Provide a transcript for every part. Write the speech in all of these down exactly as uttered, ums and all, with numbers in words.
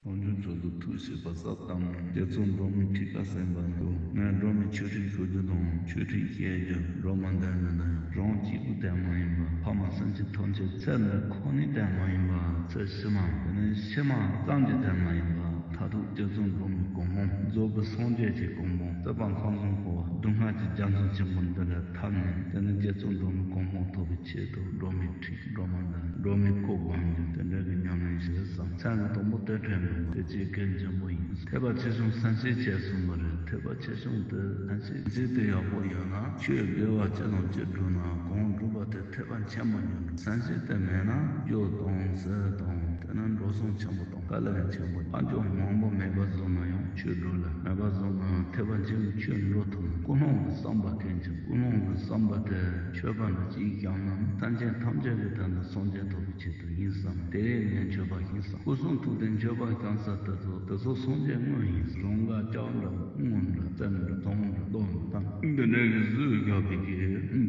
རང་བྱུང་ཆོས་སུ་ཐུགས་བཞེད་པ་ཟབ་གཏམ། རྒྱལ་ཚོགས་འགྲོ་མིའི་ཁྲིད་པ་གསན་པ་དང་། ངས་འགྲོ་མིའི་ཆོས་ཁྲིད་ཞུ་རྒྱུ་དང་། ཆོས་ཁྲིད་བཤད་རྒྱུ། སྒྲོལ་མ་འདི་ནི་ད་ཡང་རང་གཅིག་པུ་དེ་མ་ཡིན་པ། ཕ་མ་སེམས་ཅན་ཐམས་ཅད་ཚེ་འདི་ཁོ་ནའི་དེ་མ་ཡིན་པ། ཚེ་ཕྱི་མ་དེ་ནི་ཕྱི་མ་ཙམ་གྱི་དེ་མ་ཡིན་པ། མཐར་ཐུག་རྒྱལ་ཚོགས་འགྲོ་མིའི་གོ་འཕང་། རྫོགས་པའི་སངས་རྒྱས་ཀྱི་གོ་འཕང་། སྲིད་པ་མཚན་བཟང་འཁོར་བ། སྡུག་བསྔལ་གྱི་རྒྱ་མཚོ་ཆེན་པོ་འདི་ལས་ཐར་ནས། དེ་ནི་རྒྱལ་ཚོགས་འགྲོ་མིའི་གོ་འཕང་ཐོབ་པའི་ཆེད་དུ། སྒྲོལ་མའི་ཁྲིད། སྒྲོལ་མ་འདི། སྒྲོལ་མའི་སྐུ་བསྒོམ་རྒྱུ། དེ་འདྲ་གི་ཉམས་ལེན་ཞིག་བསམ། མཚན་དང་པོ་དེ་དྲན་དགོས་པ་དེ་ཆེས་གལ་ཆེན་པོ་ཡིན། ཐེག་པ་ཆེ་ཆུང་སེམས་བསྐྱེད་ཅེས་གསུངས་པ་རེད། ཐེག་པ་ཆེ་ཆུང་དེ་སེམས་བསྐྱེད་ཅིག་དེ་ཡག་པོ་ཡོད་ན། ཆོས་དགེ་བ་ཅི་དང་ཅི་བསྒྲུབས་ན་གང་བསྒྲུབས་པ་དེ་ཐེག་པ་ཆེན་པོ་འགྱུར་འགྲོ། སེམས་བསྐྱེད་དེ་མེད་ན་རྒྱུ་དང་ཟས་དང་། དེ་ནི་འགྲོ་སོང་ཆེན་པོ་དང་དཀའ་ལས་ཆེན་པོ། དཀའ་སྤྱད་མང་པོ་མེད་པ་བཟོ་ན་ཡང་ཆོས་སྒྲུབ་ལ་མེད་པ་བཟོ་ན་ཐེག་པ་ཆེན་པོའི་ཆོས་འགྲུབ་ཐུབ། ཀུན་སློང་གི་བསམ་པ་གལ་ཆེན། ཀུན་སློང་གི་བསམ་པ་དེ་མཆོད་པ་འདྲ་ཅིག་བཤམས་ན་སེམས་ཅན་ཐམས་ཅད་ཀྱི་དོན་དུ་སངས་རྒྱས་ཐོབ་པའི་ཆེད་དུ་ཡིན་བསམ། དེ་ངས་མཆོད་པ་བཤམས་བསམ། སྐུ་གསུང་ཐུགས་དེ་མཆོད་པ་བཤམས་ས་དེ་ཚོ་དེ་ཚོ་སངས་རྒྱས་དངོས་ཡིན། རང་དགའ་སྐྱག་འདྲ་དངུལ་འདྲ་རྩི་འདྲ་དོང་འདྲ་རྡོ་འདྲ་འདི་འདྲ་གི་བཟོས་བཞག་པའི་གི་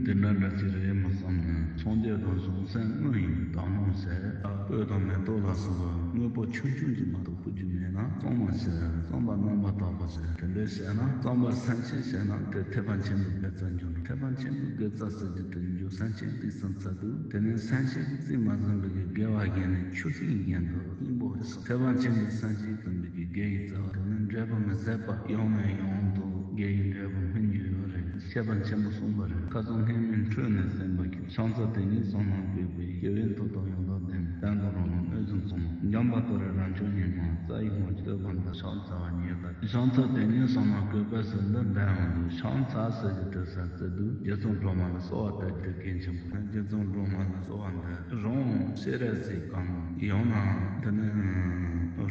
འདི་འདྲ་འདྲ་ཅིག་རེད་མ་བསམ་ནས། སངས་རྒྱས་དང་བྱང་སེམས་དངོས་ཡིན། དག་སྣང་ཟེར། སྤོས་དང་མེ་ཏོག་ལ་སོགས་པ་དངོས་པོ་ཆུང་ཆུང་ཅིག་མ་གཏོགས་ཕུལ་རྒྱུ་མེད་ན་གཙང་མ་བྱས། གཙང་པ་རྣམ་པར་དག་པ་བྱས། དེ་འདྲ་བྱས་ན། གཙང་པ་སེམས་བསྐྱེད་བྱས་ན་དེ་ཐེག་པ་ཆེན་པོའི་དགེ་རྩ་འབྱུང་འགྲོ། ཐེག་པ་ཆེན་པོའི་དགེ་རྩ་ཟེར་རྒྱུ་དེ་འཇུག་སེམས་ཅན་རྩིས་ཟིན་ཚར་དུས། དེ་ནས་སེམས་ཅན་རྩིས་མ་ཟིན་པའི་དགེ་བ་བཞིན་ནས་ཆུ་སྲིན་བཞིན་དུ་སྙིང་པོ་རེད་སོ། ཐེག་པ་ཆེན་པོའི་སེམས་ཅན་ཟིན་པའི་དགེ་ཡི་རྩ་བ་དེ་ནི་འབྲས་བུ་མི་ཟད་པ། ཡང་ནས་ཡང་དུ་དགེ་ཡི་འབྲས་བུ་སྨིན་རྒྱུ་ཡོད་རེད། བཤད་པ་ཆེན་པོ་གསུངས་པ་རེད། ཁ་སང་སྔས་མའི་འཕྲོས་ནས་གསན་པ་གི། ཕྱག་འཚལ་དེ་ཉིད་བསམ་ནམ་བསྐོས་པའི། ཞི་བའི་མཐུ་དང་ཡང་དག་ལྡན། གདན་དང་རོལ་མོ་གནོད་སྦྱིན་ཚང་མ། འཇམ་དཔལ་ཏུ་རེ་རབ་མཆོག་ཉིད་མ། རྩ་བའི་སྔགས་ཀྱི་བསྟོད་པ་འདི། ཕྱག་འཚལ་བ་ཉིད་ལ། ཕྱག་འཚལ་དེ་ཉིད་བསམ་ནམ་བསྐོས་པས་ཟེར་འདི་འདྲ་ཡང་འདུག་ཕྱག་འཚལ་ཟེར་གྱི་དུས་སུ་བརྩི་དུས་རྗེ་བཙུན་སྒྲོལ་མ་ལ་གསོལ་བ་བཏབ་རྒྱུ་གལ་ཆེན་པོ་རེད། རྗེ་བཙུན་སྒྲོལ་མ་ལ་གསོལ་བ་འདི་རང་སྤྱན་རས་གཟིགས་སྒོམ། ཡང་ན་དེ་ནི་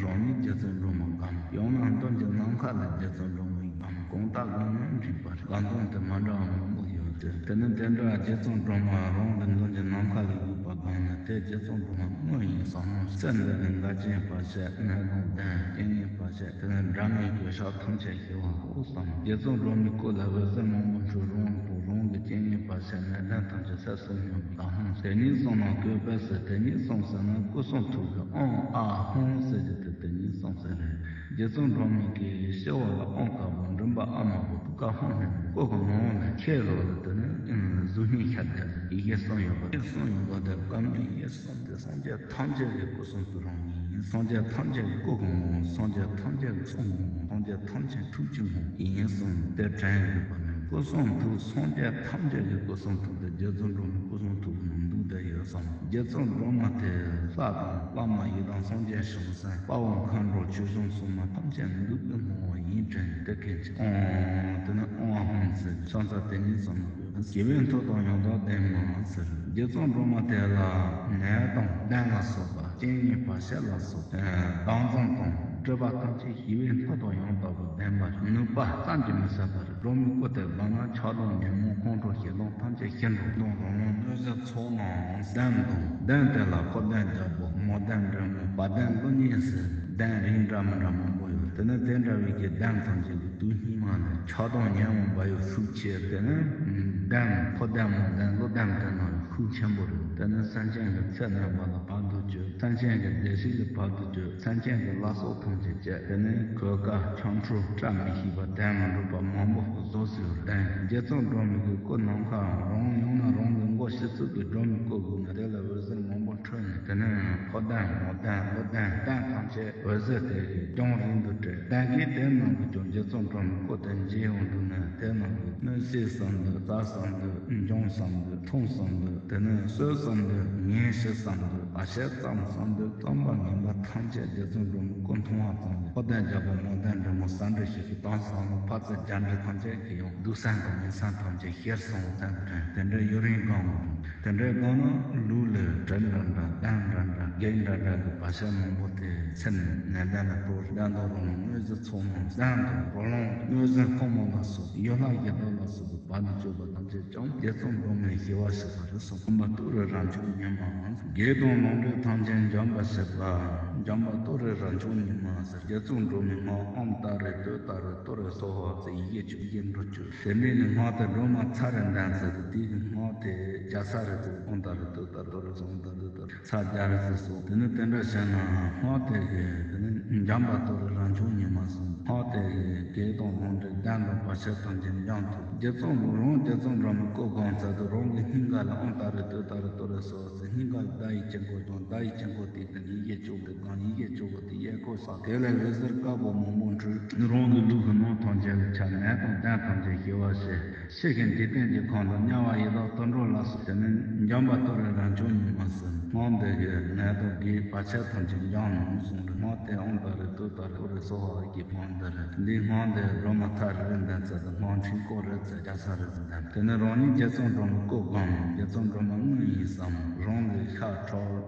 རང་ཉིད་རྗེ་བཙུན་སྒྲོལ་མ་སྒོམ། ཡང་ན་མདུན་གྱི་ནམ་མཁའ་ལ་རྗེ་བཙུན་སྒྲོལ་མ་སྒོམ། གང་ལྟར་སྒོམ་ན་འགྲིག་པ་རེད། སྒོམ་སྟངས་དེ་མ་འདྲ་བ་མང་པོ་ཡོད་དེ། དེ་ནི་དེ་འདྲ་རྗེ་བཙུན་སྒྲོལ་མ་རང་གི་མདུན་གྱི་ནམ་མཁའ་ལ་བཞུགས་པ་སྒོམ་ན་དེ་རྗེ་བཙུན་སྒྲོལ་མ་དངོས་ཡིན་བསམ་མོ། ཚེ་འདི་ལ་འགལ་རྐྱེན་བར་ཆད་ནད་དང་ལྡན། རྐྱེན་ངན་བར་ཆད་དེ་ནི་དགྲ་ངན་གྱི་ཤ་ཐམས་ཅད་ཞི་བ་འོ་བསམ། རྗེ་བཙུན་སྒྲོལ་མའི་སྐུ་ལ་འོད་ཟེར་མང་པོ་འཕྲོས། རང་དང་རང་གི་རྐྱེན་ངན་བར་ཆད་ནད་ལྡན་ཐམས་ཅད་ཟས་སུ་སྙམ་པའི་དག་སྣང་ཟེར། དེ་ཉིད་བསམ་ནམ་བསྐོས་པས་ཟེར། དེ་ཉིད་བསམ་ཟེར་ན་སྐུ་གསུང་ཐུགས་ཀྱི་ཨོཾ་ཨཱཿཧཱུྃ་ཟེར་རྒྱུ་དེ་དེ་ཉིད་བསམ་ཟེར་རེད། རྗེ་བཙུན་སྒྲོལ་མའི་གི་སྤྱི་བོ་ལ་ཨོཾ་དཀར་པོ། མགྲིན་པ་ཨ་མ་བོ། ཐུགས་ཀར་ཧཱུྃ་སྙན། སྐུ་གི་ངོ་བོ་ལ་ཁྱེད་ལོ་ལ་དེ་ནི་གཟུགས་བརྙན་ཤར་བསྡད་ཡི་གེ་གསུམ་ཡོད་པ། ཡི་གེ་གསུམ་ཡོད་པ་དེ་སྐུ་མདོག་ཡི་གེ་གསུམ་དེ་སངས་རྒྱས་ཐམས་ཅད་ཀྱི་སྐུ་གསུང་ཐུགས་རང་ཡིན། སངས་རྒྱས་ཐམས་ཅད་ཀྱི་སྐུ་གི་ངོ་བོ། སངས་རྒྱས་ཐམས་ཅད་ཀྱི་གསུང་གི་ངོ་བོ། སངས་རྒྱས་ཐམས་ཅད་ཐུགས་ཀྱི་ངོ་བོ་ཡིན་གསུངས་ཏེ་དྲན་ཡོད་པ་ནི། སྐུ་གསུང་ཐུགས་སངས་རྒྱས་ཐམས་ཅད་ཀྱི་སྐུ་གསུང་ཐུགས་དེ་རྗེ་བཙུན་སྒྲོལ་མའི་སྐུ་གསུང་ཐུགས་ནང་འདུས་ཏེ་ཡོད་བསམ། རྗེ་བཙུན་སྒྲོལ་མ་དེ་ལྷ་དང་བླ་མ་ཡི་དམ་སངས་རྒྱས་བྱང་སེམས་དཔའ་བོ་མཁའ་འགྲོ་ཆོས་སྐྱོང་སྲུང་མ་ཐམས་ཅད་འདུས་པའི་ངོ་བོ་ཡིན་དྲན་ཏེ་མཁྱེན་ཅིང་། ཨོཾ་དེ་ནི་ཨོཾ་ཨཱཿཧཱུྃ་ཟེར། ཕྱག་འཚལ་དེ་ཉིད་བསམ་ནམ་བསྐོས་པས། ཞི་བའི་མཐུ་དང་ཡང་དག་ལྡན་མ་ཟེར། རྗེ་བཙུན་སྒྲོལ་མ་དེ་ལ་ནད་དང་གདོན་ལ་སོགས་པ་རྐྱེན་ངན་བར་ཆད་ལ་སོགས་པ་སྡང་གཙང་དང་སྒྲིབ་པ་ཐམས་ཅད་ཞི་བའི་མཐུ་དང་ཡང་དག་པར་ལྡན་པ་རེད། ནུས་པ་བསམ་གྱིས་མི་ཁྱབ་པ་རེད། སྒྲོལ་མའི་སྐུ་དེ་བསྒོམས་ན་ཆགས་སྡང་ཉོན་མོངས་ཁོང་ཁྲོ་ཞེ་སྡང་ཐམས་ཅད་ཞི་འགྲོ། གདོན་རང་སྣང་གནོད་བྱེད་ཚོགས་རྣམས་བསྡམས་དང་། གདོན་དེ་ལ་ཕོ་གདོན་རྒྱལ་པོ། མོ་གདོན་འདྲེ་མོ། བ་གདོན་ཀླུ་གཉན་ཟེར་གདོན་རིགས་འདྲ་མི་འདྲ་མང་པོ་ཡོད། དེ་ནི་དེ་འདྲ་བའི་གི་གདོན་ཐམས་ཅད་ཀྱི་དུག་སྙིགས་མ་ལས་ཆགས་སྡང་ཉོན་མོངས་བ་ཡི་ཤུགས་ཆེ། དེ་ནི་གདོན་ཕོ་གདོན་མོ་གདོན་ཀླུ་གདོན་དེ་རྣམས་ཤུགས་ཆེན་པོ་རེད། དེ་ནི་སེམས་ཅན་གྱི་ཚེ་ནད་པ་ལ་བར་དུ་གཅོད། སེམས་ཅན་གྱི་བདེ་སྐྱིད་ལ་བར་དུ་གཅོད། སེམས་ཅན་གྱི་བླ་སྲོག་ཐམས་ཅད་བཅད། དེ་ནི་གོས་དཀར་ཆང་འཁྲུ་བཀྲ་མི་ཤིས་པ་དོན་མི་འགྲུབ་པ་མང་པོ་བཟོ་ཟེར་བ་དང་། རྗེ་བཙུན་སྒྲོལ་མའི་གི་སྐུ་ནམ་མཁའ་རང་ཡང་ན་རང་གི་མགོ་ཕྱི་ཚུལ་གྱི་སྒྲོལ་མའི་སྐུ་བཞུགས་ན་དེ་ལ་འོད་ཟེར་མང་པོ་འཕྲོས་ནས། དེ་ནི་ཕོ་གདོན་མོ་གདོན་ཀླུ་གདོན་གདོན་ཐམས་ཅད་འོད་ཟེར་དེ་གིས་རྒྱང་རིང་དུ་བྲལ། གདོན་བགེགས་དེ་རྣམས་ཀྱིས་ཀྱང་རྗེ་བཙུན་སྒྲོལ་མའི་སྐུ་དེ་མཇལ་ཡོང་དུས་ན་དེ་རྣམས་ཀྱིས་གནོད་བྱེད་བསམ་འདུག། བཙལ་བསམ་འདུག། འཇོམས་བསམ་འདུག། འཐུང་བསམ་འདུག། དེ་ནས་གསོད་བསམ་འདུག། ངན་བྱེད་བསམ་འདུག། བར་ཆད་བརྩམ་བསམ་འདུག། བརྩམས་པ་ངན་པ་ཐམས་ཅད་རྗེ་བཙུན་སྒྲོལ་མའི་སྐུ་མཐོང་བ་ཙམ་གྱིས་ཕོ་གདོན་རྒྱལ་པོ་མོ་གདོན་འདྲེ་མོ་ཟ་འདྲེ་ཞིག་གིས་བཏང་བསམ་ལ་ཕ་ཚེ་རྒྱ་འདྲེ་ཐམས་ཅད་ཀྱིས་ཡང་སྡུག་བསྔལ་དང་ངན་བསྔལ་ཐམས་ཅད་ཞི་སོང་བསམ་དྲན། དེ་འདྲའི་ཡུན་རིང་སྒོམ་དགོས། དེ་འདྲའི་སྒོམ་ན་ལུས་ལ་གྲི་འདྲ་འདྲ་གདོན་འདྲ་འདྲ་བགེགས་འདྲ་འདྲ་གི་བར་ཆད་མང་པོ་དེ་ཚེ་ནས་ནད་གདོན་ལ་སྤྲོ་བ་དང་རང་གནོད་བྱེད་ཚོགས་རྣམས་གདོན་དང་རོ་ལངས་གནོད་བྱེད་ཕོ་མོ་ལ་སོགས་ཡུལ་ལྷ་ཡི་དྭགས་ལ་སོགས་པའི་བར་དུ་གཅོད་པ་ཐམས་ཅད་ཀྱང་རྗེ་བཙུན་སྒྲོལ་མས་ཞི་བར་བྱེད་པ་རེད་གསུངས། སྟོན་པ་ཏུ་རེ་རབ་མཆོག་ཉིད་མ། བགེགས་དང་ལོག་འདྲེན་ཐམས་ཅད་འཇོམས་པར་བྱེད་པ། འཇོམས་པ་ཏུ་རེ་རབ་མཆོག་ཉིད་མ་ཟེར། རྗེ་བཙུན་སྒྲོལ་མའི་སྔགས་ཨོཾ་ཏཱ་རེ་ཏུཏྟཱ་རེ་ཏུ་རེ་སྭཱ་ཧཱ་ཟེར་ཡི་གེ་བཅུ་བཞི་འབྲུ་བཅུ། དེ་འདྲའི་ནི་སྔགས་དེ་སྒྲོལ་མ་ཚར་རེ་འདོན་ཟེར་དུས་དེའི་སྔགས་དེ་རྒྱ་ཚར་རེ་ཟེར། ཨོཾ་ཏཱ་རེ་ཏུཏྟཱ་རེ་ཏུ་རེ་སྭཱ་ཧཱ་ཏཱ་རེ་ཏུཏྟཱ་རེ་ཚར་རྒྱ་རེ་ཟེར་སོགས། དེ་ནི་དེ་འདྲ་བྱས་ན་སྔགས་དེ་ དེ་ནི་འཇམ་དཔལ་རྡོ་རྗེ་རང་བྱུང་ཉིད་མ་གསུངས། སྔགས་དེ་ཡིས་བགེགས་དང་ལོག་འདྲེན་གདོན་དང་བར་ཆད་ཐམས་ཅད་འཇོམས་ཐུབ། རྗེ་བཙུན་རང་རྗེ་བཙུན་སྒྲོལ་མའི་སྐུ་བསྒོམ་ཚར་དུས་རང་གི་སྙིང་ག་ལ་ཨོཾ་ཏཱ་རེ་ཏུཏྟཱ་རེ་ཏུ་རེ་སྭཱ་ཧཱ་ཟེར། སྙིང་ག་ལ་བརྡ་ཡི་དཀྱིལ་འཁོར་བསྒོམ། བརྡ་ཡི་དཀྱིལ་འཁོར་དེའི་སྟེང་ཡི་གེ་བཅུ་པོ་དེ་བསྒོམ། ཡི་གེ་བཅུ་པོ་དེ་གཡས་སྐོར་བཞག་དེ་ལས་འོད་ཟེར་དཀར་པོ་མང་པོ་འཕྲོས། རང་གི་ལུས་ཀྱི་ནང་ཐམས་ཅད་ལ་ཁྱབ། ནད་དང་གདོན་ཐམས་ཅད་ཞི་བར་བྱེད། ཕྱི་ཁའི་འཇིག་རྟེན་གྱི་ཁམས་དང་དམྱལ་བ་ཡི་དྭགས་དུད་འགྲོ་ལ་སོགས། དེ་ནི་འཇམ་དཔལ་རྡོ་རྗེ་རང་བྱུང་ཉིད་མ་གསུངས། སྔགས་འདི་གིས་ནད་དང་བགེགས་བར་ཆད་ཐམས་ཅད་འཇོམས་ནུས་གསུངས་རེད། སྔགས་དེ་ཨོཾ་ཏཱ་རེ་ཏུཏྟཱ་རེ་ཏུ་རེ་སྭཱ་ཧཱ་གི་དབང་འདི་རེད། འདིའི་སྔགས་འདི་སྒྲོལ་མ་ཐག་རིང་རིང་འདོན་ཚར་དུས་སྔགས་ཕྲེང་སྐོར་རེ་བརྩེགས་བརྒྱ་རྩ་རེ་བརྩེགས་འདོན། དེ་ནས་རང་ཉིད་རྗེ་བཙུན་སྒྲོལ་མའི་སྐུ་བསྒོམ། རྗེ་བཙུན་སྒྲོལ་མ་དངོས་ཡིན་བསམ། རང་གི་ཤ་ཁྲག་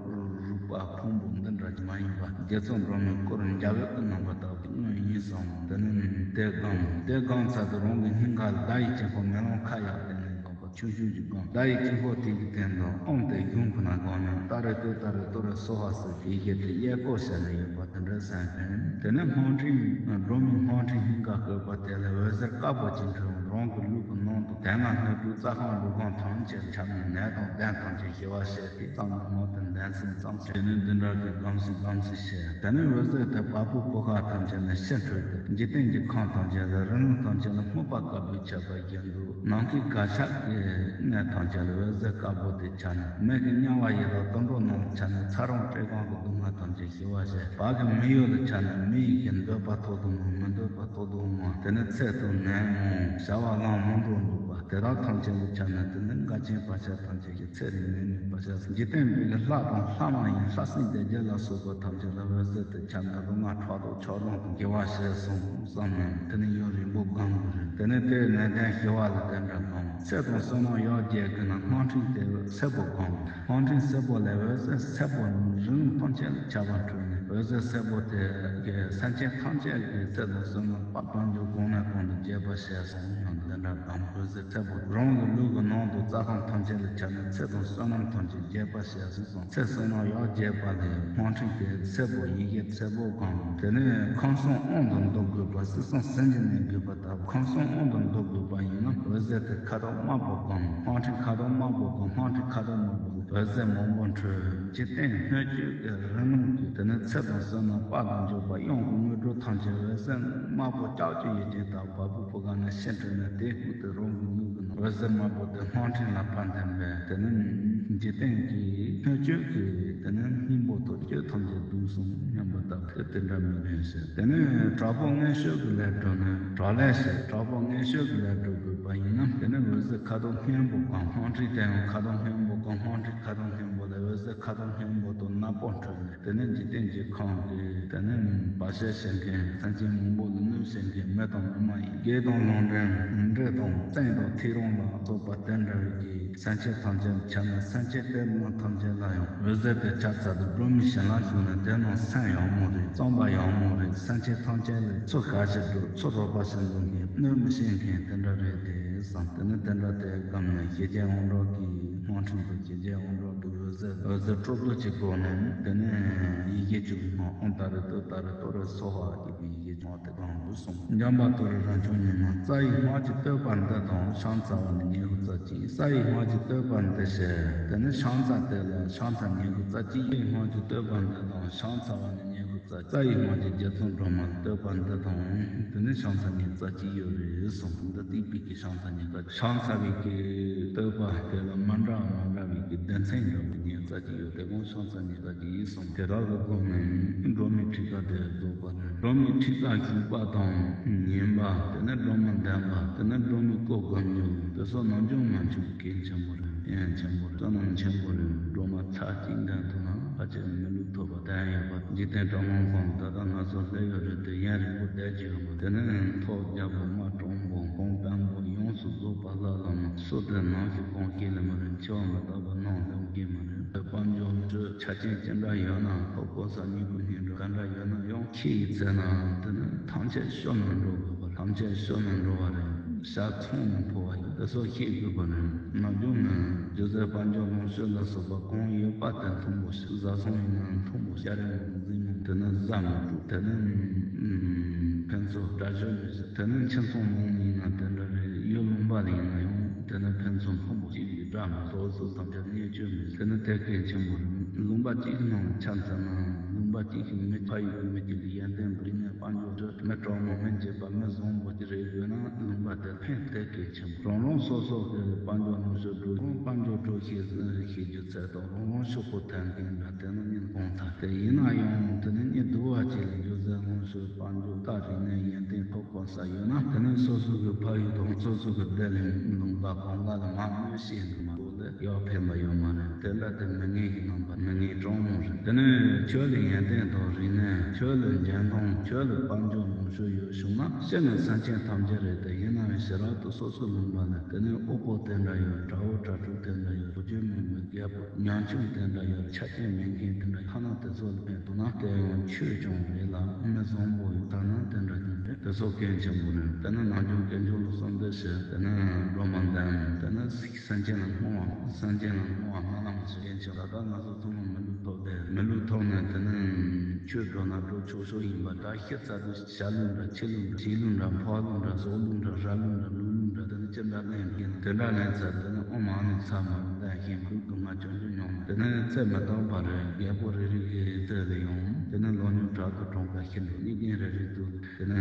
རུས་པ་ཕུང་པོ་འདི་འདྲ་ཅིག་མ་ཡིན་པ་རྗེ་བཙུན་སྒྲོལ་མའི་སྐུར་འཇའ་འོད་ཀྱི་རྣམ་པ་ལྟ་བུ་དངོས་ཡིན་བསམ། དེ་ནས་དེ་བསྒོམ། དེ་བསྒོམ་ཚར་དུས་རང་གི་སྙིང་ག་ལ་བརྡ་ཡི་དཀྱིལ་འཁོར་མེ་ལོང་ཁ་ཡར་བསྟན་ནས་བསྒོམ་པ་ཆུང་ཆུང་ཅིག་བསྒོམ། བརྡ་ཡི་དཀྱིལ་འཁོར་དེ་གི་སྟེང་དུ་ཨོཾ་དེ་གཞུང་ཁོ་ན་བསྒོམ་ནས་ཏཱ་རེ་ཏུཏྟཱ་རེ་ཏུ་རེ་སྭཱ་ཧཱ་ཟེར་བའི་ཡི་གེ་དེ་གཡས་སྐོར་བྱས་ནས་ཡོད་པ་དེ་འདྲ་གསན་མཁན། དེ་ནས་སྔགས་ཕྲེང་སྒྲོལ་མའི་སྔགས་ཕྲེང་སྙིང་ག་བཀོད་པ་དེ་ལས་འོད་ཟེར་དཀར་པོ་ཅིག་འཕྲོས། རང་གི་ལུས་ཀྱི་ནང་དུ་དེ་ན་སྣོད་དྲུག་རྩ་ཁམས་ལུས་ཁམས་ཐམས་ཅད་ཁྱབ་ནས་ནད་དང་གདོན་ཐམས་ཅད་ཞི་བར་བྱེད་ཅེས་བསམ་ནས་སྔགས་དེ་འདོན་ཚུལ་ཙམ་ཞིག་དེ་ནས་འདི་འདྲ་གི་སྒོམ་ཚུལ་སྒོམ་ཚུལ་བྱས། དེ་ནས་འོད་ཟེར་དེ་བ་སྤུའི་བུ་ག་ཐམས་ཅད་ལ་ཕྱིར་འཕྲོས་ཏེ་འཇིག་རྟེན་གྱི་ཁམས་ཐམས་ཅད་ལ་རིང་ལུགས་ཐམས་ཅད་ལ་སྨུག་པ་དཀར་པོས་ཁྱབ་པ་བཞིན་དུ་ནམ་མཁའི་གར་ཆགས་ཀྱི་གནས་ཐམས་ཅད་ལ་འོད་ཟེར་དཀར་པོ་དེ་ཁྱབ་ནས་མི་གི་དམྱལ་བ་ཡི་དྭགས་དུད་འགྲོ་རྣམས་ཁྱབ་ནས་ཚ་གྲང་བཀྲེས་སྐོམ་གྱི་སྡུག་བསྔལ་ཐམས་ཅད་ཞི་བར་བྱེད། བག་གི་མི་ཡུལ་ལ་ཁྱབ་ནས་མི་ཡི་གི་འདོད་པ་ཐོག་ཏུ་མ་མི་འདོད་པ་ཐོག་ཏུ་མ་དེ་ནས་ཚེ་དང་ནད་མང་བྱ་བ་ལམ་མང་དུ་འགྲོ་བ་དེ་དག་ཐམས་ཅད་ལ་ཁྱབ་ནས་དེ་ནས་འགལ་རྐྱེན་བར་ཆད་ཐམས་ཅད་ཀྱི་ཚེ་རིང་ནད་མེད་པར་བྱ། འཇིག་རྟེན་པའི་ལྷ་དང་ལྷ་མ་ཡིན་ལྷ་སྲིན་སྡེ་བརྒྱད་ལ་སོགས་པ་ཐམས་ཅད་ལ་འོད་ཟེར་དེ་ཁྱབ་ནས་སྡུག་བསྔལ་ཕྲག་དོག་ཆགས་སྡང་དང་དགེ་བ་བྱས་སོང་བསམ་ནས་དེ་ནས་ཡུན་རིང་པོ་སྒོམ་དགོས་རེད། དེ་ནས་དེའི་ནད་གདོན་ཞི་བ་ལ་དེ་འདྲ་སྒོམ། ཚེ་དང་བསོད་ནམས་ཡར་རྒྱས་དགོས་ན་སྔགས་ཕྲེང་དེ་སེར་པོ་སྒོམ། སྔགས་ཕྲེང་སེར་པོ་ལས་འོད་ཟེར་སེར་པོ་རིང་ཐམས་ཅད་ལ་ཁྱབ་པ་འཕྲོས་ནས་འོད་ཟེར་སེར་པོ་དེ་གིས་སེམས་ཅན་ཐམས་ཅད་ཀྱི་ཚེ་དང་བསོད་ནམས་དཔལ་འབྱོར་གང་ནས་གང་དུ་རྒྱས་པ་བྱས་སོང་ཡང་དེ་འདྲ་དང་འོད་ཟེར་སེར་པོ་རང་གི་ལུས་ཀྱི་ནང་དུ་རྩ་ཁམས་ཐམས་ཅད་ལ་ཁྱབ་ནས་ཚེ་དང་བསོད་ནམས་ཐམས་ཅད་རྒྱས་པ་བྱས་སོང་། ཚེ་བསོད་ནམས་ཡར་རྒྱས་པ་ལས་སྔགས་ཕྲེང་དེ་སེར་པོ་ཡི་གེ་སེར་པོ་གང་དེ་ནས་ཁམས་གསུམ་དབང་དུ་འདུ་དགོས་པ་སྲིད་གསུམ་ཟིལ་གྱིས་གནོན་དགོས་པ་ལྟ་བུ་ཁམས་གསུམ་དབང་དུ་འདུ་དགོས་པ་ཡིན་ན་འོད་ཟེར་དེ་ཁ་དོག་དམར་པོ་གང་སྔགས་ཕྲེང་ཁ་དོག་དམར་པོ་གང་སྔགས་ཕྲེང་ཁ་དོག་དམར་པོ་ལས་འོད་ཟེར་མང་པོ་འཕྲོས། འཇིག་རྟེན་སྣོད་བཅུད་ཀྱི་རིང་ལུགས་ཀྱི་དེ་ནས་ཚེ་དང་བསོད་ནམས་དཔལ་དང་འབྱོར་པ་གཡང་གི་དངོས་གྲུབ་ཐམས་ཅད་འོད་ཟེར་དམར་པོ་ལྕགས་ཀྱུ་ཡི་ཅན་ལྟ་བུ་བ་སྤུའི་བུ་ག་ནས་ཕྱིར་འཕྲོས་ནས་དེའི་ཤུགས་དེ་རང་གི་ལུས་ཀྱི་ནང་འོད་ཟེར་དམར་པོ་དེ་སྔགས་ཕྲེང་ལ་ཕར་འཐེན་པས་དེ་ནས་འཇིག་རྟེན་གྱི་སྣོད་བཅུད་ཀྱི་དེ་ནས་སྙིང་པོ་ཐོག་བཅུད་ཐམས་ཅད་བསྡུས་སོང་སྙམ་པ་ལྟ་བུ་དེ་དེ་འདྲ་མི་རིང་ཞེས། དེ་ནས་དྲག་པོ་མངོན་སྤྱོད་ཀྱི་ལས་སྒྲུབ་ནས་དྲག་ལས་ཞེས་དྲག་པོ་མངོན་སྤྱོད་ཀྱི་ལས་སྒྲུབ་དགོས་པ་ཡིན་ན་དེ་ནས་འོད་ཟེར་ཁ་དོག་སྔོན་པོ་གང་སྔགས་ཕྲེང་དེ་ཡང་ཁ་དོག་སྔོན་པོ་གང་སྔགས་ཕྲེང་ཁ་དོག་སྔོན་པོ་ལས་འོད་ཟེར་ཁ་དོག་སྔོན་པོ་དང་ནག་པོ་འཕྲོས་ནས་དེ་ནས་འཇིག་རྟེན་གྱི་ཁམས་ཀྱི་དེ་ནས་བར་ཆད་བྱེད་མཁན་སེམས་ཅན་མང་པོ་ལ་གནོད་བྱེད་མཁན་མི་དང་མི་མ་ཡིན་བགེགས་དང་ལོག་འདྲེན་འདྲེ་དང་བཙན་དང་ཐེའུ་རང་ལ་སོགས་པ་དེ་འདྲ་བའི་གི་སེམས་ཅན་ཐམས་ཅད་ཁྱབ་ནས་སེམས་ཅན་དེ་རྣམས་ཐམས་ཅད་ལ་ཡང་འོད་ཟེར་དེ་ཁྱབ་ཚར་དུས་སྒྲོལ་མའི་ཞལ་ལ་བཞུགས་ནས་དེ་རྣམས་སེམས་ཡག་མོ་རེད། བསམ་པ་ཡག་མོ་རེད། སེམས་ཅན་ཐམས་ཅད་ལ་ཚུར་ག་ཞིག་འགྲོ་ཚུར་རོགས་པ་བྱེད་འགྲོ་མཁན་གནོད་མི་ཤེས་མཁན་དེ་འདྲ་རེད་དེ་བསམ། དེ་ནས་དེ་འདྲ་དེ་སྒོམ་ནས་ཞི་རྒྱས་དབང་དྲག་གི་སྔགས་ཕྲེང་དུ་ཞི་རྒྱས་དབང་དྲག་གི་འོད་ཟེར་འོད་ཟེར་སྤྲོ་བསྡུ་གཅིག་སྒོམ་ནས་དེ་ནས་ཡི་གེ་བཅུ་སྔགས་ཨོཾ་ཏཱ་རེ་ཏུཏྟཱ་རེ་ཏུ་རེ་སྭཱ་ཧཱ་ཞེས་པའི་ཡི་གེ་སྔགས་དེ་གང་དུ་གསུངས། འཇམ་དཔལ་རྡོ་རྗེ་རང་བྱུང་ཉིད་མ། རྩ་བའི་སྔགས་ཀྱི་བསྟོད་པ་འདི་དང་ཕྱག་འཚལ་བ་ནི་ཉི་ཤུ་རྩ་གཅིག་རྩ་བའི་སྔགས་ཀྱི་བསྟོད་པ་འདི་བྱས། དེ་ནས་ཕྱག་འཚལ་དེ་ལ་ཕྱག་འཚལ་ཉི་ཤུ་རྩ་གཅིག་རྩ་བའི་སྔགས་ཀྱི་བསྟོད་པ་འདི་དང་ཕྱག་འཚལ་བ་ནི་ཉི་ཤུ་རྩ་གཅིག་རྩ་བའི་སྔགས་ཀྱི་རྗེ་བཙུན་སྒྲོལ་མ་བསྟོད་པ་འདི་དང་དེ་ནས་ཕྱག་འཚལ་ཉི་ཤུ་རྩ་གཅིག་ཡོད་རེད་གསུངས། འདི་སྡིག་པའི་གི་ཕྱག་འཚལ་ཉི་ཤུ་རྩ་གཅིག་ཕྱག་འཚལ་བའི་གི་བསྟོད་པ་དེ་ལ་མི་འདྲ་མི་འདྲ་བའི་གི་སྡེ་ཚན་འདྲ་བོ་ཉི་ཤུ་རྩ་གཅིག་ཡོད་དེ་གང་ཕྱག་འཚལ་ཉི་ཤུ་རྩ་གཅིག་ཡིན་གསུངས། དེ་དག་གི་སྒོ་ནས་སྒྲོལ་མའི་ཁྲིད་ཀ་དེ་རྫོགས་པ་རེད། སྒྲོལ་མའི་ཁྲིད་ཀ་ཞུགས་པ་དང་ཉན་པ། དེ་ནས་སྒྲོལ་མ་འདོན་པ། དེ་ནས་སྒྲོལ་མའི་སྐུ་སྒོམ་རྒྱུ། དེ་ཚོ་ནམ་རྒྱུན་ང་ཚོ་གལ་ཆེན་པོ་རེད། ཡང་ཆེན་པོ་རེད། བསོད་ནམས་ཆེན་པོ་རེད། སྒྲོལ་མ་ཚར་གཅིག་འདོན་ཐུབ་ན་ཕལ་ཆེར་མི་ལུས་ཐོབ་པ་དོན་ཡོད་པ། འཇིག་རྟེན་གྲངས་མང་གང་ད་ལྟ་ང་ཚོ་སླེབས་ཡོད་རེད་དེ་ཡུན་རིང་པོ་བསྡད་ཀྱི་ཡོད་མ་རེད། དེ་ནས་ཐོག་རྒྱལ་པོ་དམག་དྲག་པོ་གང་དཔོན་པོ་ཡོངས་སུ་རྫོགས་པ་ལྷ་ལ་མ་སུ་དེ་ནང་བཞིན་གང་སྐྱེ་ལེ་མ་རེད། འཆི་བ་མི་རྟག་པ་ནང་ལེ་སྐྱེ་མ་རེད། དཔལ་འབྱོར་སྤྲོད་ཆ་རྐྱེན་ཅི་འདྲ་ཡོད་ན་ཐོབ་གོ་ས་མྱུ་གུ་སྙིང་འགྲོ་ག་འདྲ་ཡོད་ན་ཡང་ཁྱི་ཡི་ཚེ་ན་དེ་ནི་ཐམས་ཅད་ཤོར་ནས་འགྲོ་དགོས་པ་ཐམས་ཅད་ཤོར་ནས་འགྲོ་བ་རེད། ཤ་ཚོང་ནས་འཕོ་བ་ཡིན། དེ་སོགས་ཤེས་དགོས་པ་རེད། ནམ་རྒྱུན་ནས་སྒྱུ་རྩལ་དཔལ་འབྱོར་ལོངས་སྤྱོད་ལ་སོགས་པ་གང་ཡོད་པ་དེ་མཐོན་པོ་ཞིག་བཟའ་ཚང་ཡིན་ན་མཐོན་པོ་ཞིག་སྐྱ་རེངས་མང་འཛིན་མང་དེ་ནི་བཟའ་མི་དགོས། དེ་ནི་ཕན་ཚུན་དགྲ་ཤོར་མི་བྱེད། དེ་ནི་ཁྱིམ་ཚང་ནང་ཡིན་ན་དེ་འདྲ་རེད། ཡུལ་ལུང་པ་ལ་ཡིན་ན་ཡང་དེ་ནི་ཕན་ཚུན་མཐོན་པོ་ཞིག་གི་དགྲ་མི་སོགས་སུ་ཐམས་ཅད་བརྙས་བཅོས་མི་བྱེད། དེ་ནི་དེ་གལ་ཆེན་པོ་རེད། ལུང་པ་གཅིག་གི་ནང་ལ་ཆ་མཚོན་ན་ལུང་ པ་གཅིག་གིས་མི་ཕ་ཡུལ་གྱི་མི་གཅིག་ལ་ཡོན་ཏན་རིག་གནས་དཔལ་འབྱོར་སྤྲོད། མི་གྲོགས་མོ་མི་འཇིགས་པ་མི་བཟང་པོ་ཅིག་རེད་དགོས་ན་ལུང་པ་དེ་ཕན་ཐོགས་གལ་ཆེན་པོ། རང་རང་སོ་སོ་གི་དཔལ་འབྱོར་ནང་ཞུགས་འགྲོ། རང་དཔལ་འབྱོར་སྤྲོད་ཤེས་ཤེས་རྒྱུ་ཚད་དང་རང་རང་ཕྱུག་པོ་ཐོན་མཁན་འདྲ་དེ་ནི་སྙིང་གང་ཐག་དེ་ཡིན་ན་ཡང་དེ་ནི་སྙིང་སྡུག་པ་ཅིག་ལ་འཇུ་ཟན་ལོངས་སྤྱོད་དཔལ་འབྱོར་ད་རིག་གནས་ཡོན་ཏན་ཐོབ་གོ་ས་ཡོད་ན་དེ་ནི་སོ་སོ་གི་ཕ་ཡུལ་དང་སོ་སོ་གི་བདེ་ལེགས་ལུང་པ་གང་ག་ལ་མ་གནོད་བྱེད་འདུག་མ་གཏོགས་ལས་ཡག་ཕན་པ་ཡོད་མ་རེད། དེ་འདྲ་དེ་མི་ངན་གྱི་རྣམ་པ་མི་ངན་དྲང་མོ་རེད། དེ་ནི་ཁྱོད་ལ་ཡོན་ཏན་དང་རིག་གནས། ཁྱོད་ལ་འཇོན་ཐང་། ཁྱོད་ལ་དཔལ་འབྱོར་ལོངས་སྤྱོད་ཡོད་བྱུང་ན་སྤྱིར་ནི་སེམས་ཅན་ཐམས་ཅད་རེད། དེ་ཡིན་ན་ཡང་ཞེ་དྲག་ཏུ་སོ་སོའི་ལུང་པ་ལ་དེ་ནི་དབུལ་པོ་དེ་འདྲ་ཡོད། དགྲ་བོ་དགྲ་ཕྲུག་དེ་འདྲ་ཡོད། བུ་རྒྱུད་མེད་མི་རྒད་པོ་ཉམ་ཆུང་དེ་འདྲ་ཡོད། ཆ་རྐྱེན་མེད་མཁན་དེ་འདྲ་ཐ་ན་དེ་ཚོ་ལ་ཕན་ཐོགས་ན་དེ་ཡང་ཆོས་སྐྱོང་རེད་ལ་མི་བཟང་པོ་ཡོད། ཐ་ན་དེ་འདྲ་དེ་འདྲ་དེ་ཚོ་སྐྱོན་ཆེན་པོ་རེད། དེ་ནི་ནམ་རྒྱུན་དཀོན་མཆོག་ལ་གསོལ་འདེབས་བྱེད། དེ་ནི་སྒྲོལ་མ་འདོན། དེ་ནི་སེམས་ཅན་ལ་བསྔོ་བ། སེམས་ཅན་ལ་བསྔོ་བ་སྨོན་ལམ་ཞུ་མཁན་ཆེ། ད་ལྟ་ང་ཚོ་ཚང་མ་མི་ལུས་ཐོབ་སྟེ་མི་ལུས་ཐོབ་ནས་དེ་ནི་ཆོས་སྒྲུབ་ན་སྒྲུབ་ཆོག་ཆོག་ཡིན་པ། ད་ཤི་ཚར་དུས་ཞྭ་ལུས་འདྲ་ཁྱི་ལུས་འདྲ་བྱི་ལུས་འདྲ་ཕག་ལུས་འདྲ་ཟོག་ལུས་འདྲ་ར་ལུས་འདྲ་ལུག་ལུས་འདྲ་དེ་ནི་ཅི་འདྲ་ལེན་ཡིན་དེ་འདྲ་ལེན་ཚར་དེ་ནི་ཨོཾ་ཨ་ནི་ཚ་མ་ལུས་འདྲ་ཤེས་མ་ལུས་དུ་མ་བྱོན་རྒྱུ་མྱོང་མ། དེ་ནི་ཚེ་མི་རྟག་པ་རེད། རྒད་པོ་རེ་རེ་གི་ཚེ་ལ་ཡང་དེ་ནི་ལོ་ཉུང་དྲག་ཏུ་གྲོངས་པ་ཤི་འགྲོ། གཉིས་ཀྱང་རེ་རེ་དུ་དེ་ནི་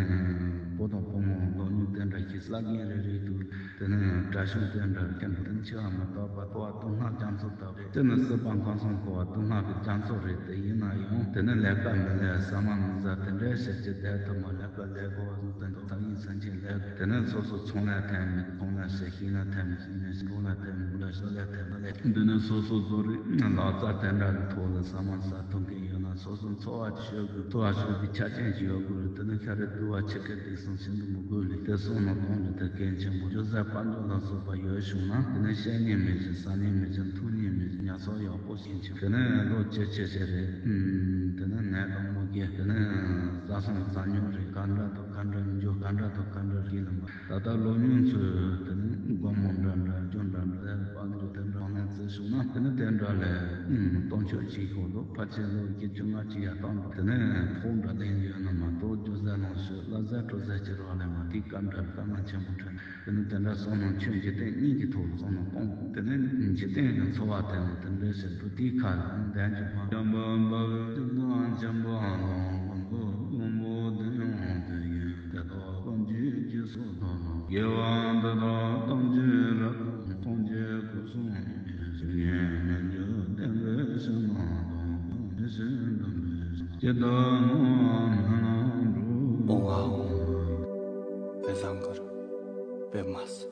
བུ་དང་བུ་མོ་ལོ་ཉུང་དེ་འདྲ་ཤི། བླ་རྒན་རེ་རེ་དུ་དེ་ནི་དགྲ་གཤོག་དེ་འདྲ་ཁྱེར་འགྲོ། དེ་ནི་འཆི་བ་མི་རྟག་པ་འཁོར་བ་སྡུག་བསྔལ་རྒྱ་མཚོ་ལྟ་བུ་རེད། དེ་ནི་སྲིད་པ་ཁམས་གསུམ་འཁོར་བ་སྡུག་བསྔལ་གྱི་རྒྱ་མཚོ་རེད། དེ་ཡིན་ན་ཡང་དེ་ནི་ལས་ཀ་མི་ལས་ཟ་མ་མི་ཟ་དེ་འདྲའི་བྱེད་ཀྱི་བསྡད་ཐུབ་མ། ལས་ཀ་ལས་དགོས་པ་ཟུང་དུ་འགྲོ་ཐག་ཡིན་ཟིན་ཅིང་ལས་དེ་ནི་སོ་སོ་ཚོང་ལས་ཐེམ་མི་ཚོང་ལས་བྱེད། ཤིང་ལས་ཐེམ་མི་ཤིང་ལས། འབྲོག་ལས་ཐེམ་མི་འབྲོག་ལས། ཤ་ལས་ཐེམ་མི་ལས། འདི་ནི་སོ་སོ་བཟོ་རིག་ལག་རྩལ་དེ་འདྲ་གི་ཐོག་ལ་ཟ་མ་ཟ་ཐུབ་མཁན་ཡོད་ན་སོ་སོ་འཚོ་བ་ཅིག་ཤོད་དགོས། འཚོ་བ་ཤོད་པའི་ཆ་རྐྱེན་ཅིག་ཡོད་དགོས་རེད། དེ་ནི་ཤ་རུས་གདུལ་བ་ཆེ་གེ་འདི་སོང་ཤིན་ཏུ་མི་དགོས་ལེ། དེ་སོང་ན་གདོང་ལ་དེ་སྐྱོན་ཆེན་པོ། འཇུ་ཟན་དཔལ་འབྱོར་ལ་སོགས་པ་ཡོད་བྱུང་ན་དེ་ནི་བཤད་ཉན་མེད་ཅིང་ཟ་ཉན་མེད་ཅིང་འཐུང་ཉན་མེད་ཅིང་ཉར་ཚགས་ཡག་པོ་ཞིག་བྱུང་། དེ་ནི་ལོ་བཅུ་ཆེ་ཆེ་རེད། དེ་ནི་ནད་དང་མུ་གེ། དེ་ནི་བཟའ་ཚང་བཟའ་ཉོ་རེད། ག་འདྲ་དང་ག་འདྲ་འཇུ་ག་འདྲ་དང་ག་འདྲ་རིགས་ལ་མ། ད་ལྟ་ལོ་ཉུང་ཚོས་དེ་ནི་སྒོར་མོ་འདྲ་འདྲ་རྒྱུ་འདྲ་འདྲ་དཔལ་འབྱོར་དེ་འདྲ་ནས་བརྩི་བྱུང་ན་དེ་ནི་དེ་འདྲ་ལས་སྟོང་ཆོག་ཅིག་ཤོག་ལོ་ཕལ་ཆེར་ལོ་བརྒྱད་ཅུ་ལྔ་བཅུ་ཡར་བཏང་འགྲོ། དེ་ནི་ཕོགས་འདྲ་ལེན་ཡོད་ན་མ་གཏོགས་རྒྱུ་ཟས་ལོངས་སྤྱོད་བླ་ཟས་དྲོ་ཟས་ཀྱི་རོགས་ལས་མ་དེའི་སྐབས་འདྲ་སྐར་མ་ཆེན་པོ་འཕྲད། དེ་ནི་དེ་འདྲ་སོང་ན་ཆོས་འཇིག་རྟེན་གཉིས་ཀྱི་ཐོག་ལ་སོང་ན་སྟོང་། དེ་ནི་འཇིག་རྟེན་གྱི་འཚོ་བ་དེ་ནི་དེ་འདྲའི་ཞིག་ཏུ་དེའི་ཁ་ལ་ནི་ལྡན་གྱི་མ། བྱམས་པ་འབའ་ཞིག་དང་བྱམས་པ་ལོངས་སྐུ་མགོན་པོ་དེ་ཡང་དེ་ཡིན། དེ་དག་ཐམས་ཅད་རྗེས་སུ་བདག་སློབ། དགེ་བ་འདི་དག་ཐམས་ཅད་རབ་ཏུ་ཐམས་ཅད་སྐུ་གསུང་ཡིན། ཞིང་ངེས་མི་འགྱུར་བདེན་པའི་ཕྱིར་ན་དང་། ཇི་ལྟར་སྨོན་པ་མེད་ན་འགྲུབ། ཨོང་ཨ་ཨོང་། བེ་བཟང་གར་བེ་མ་སི།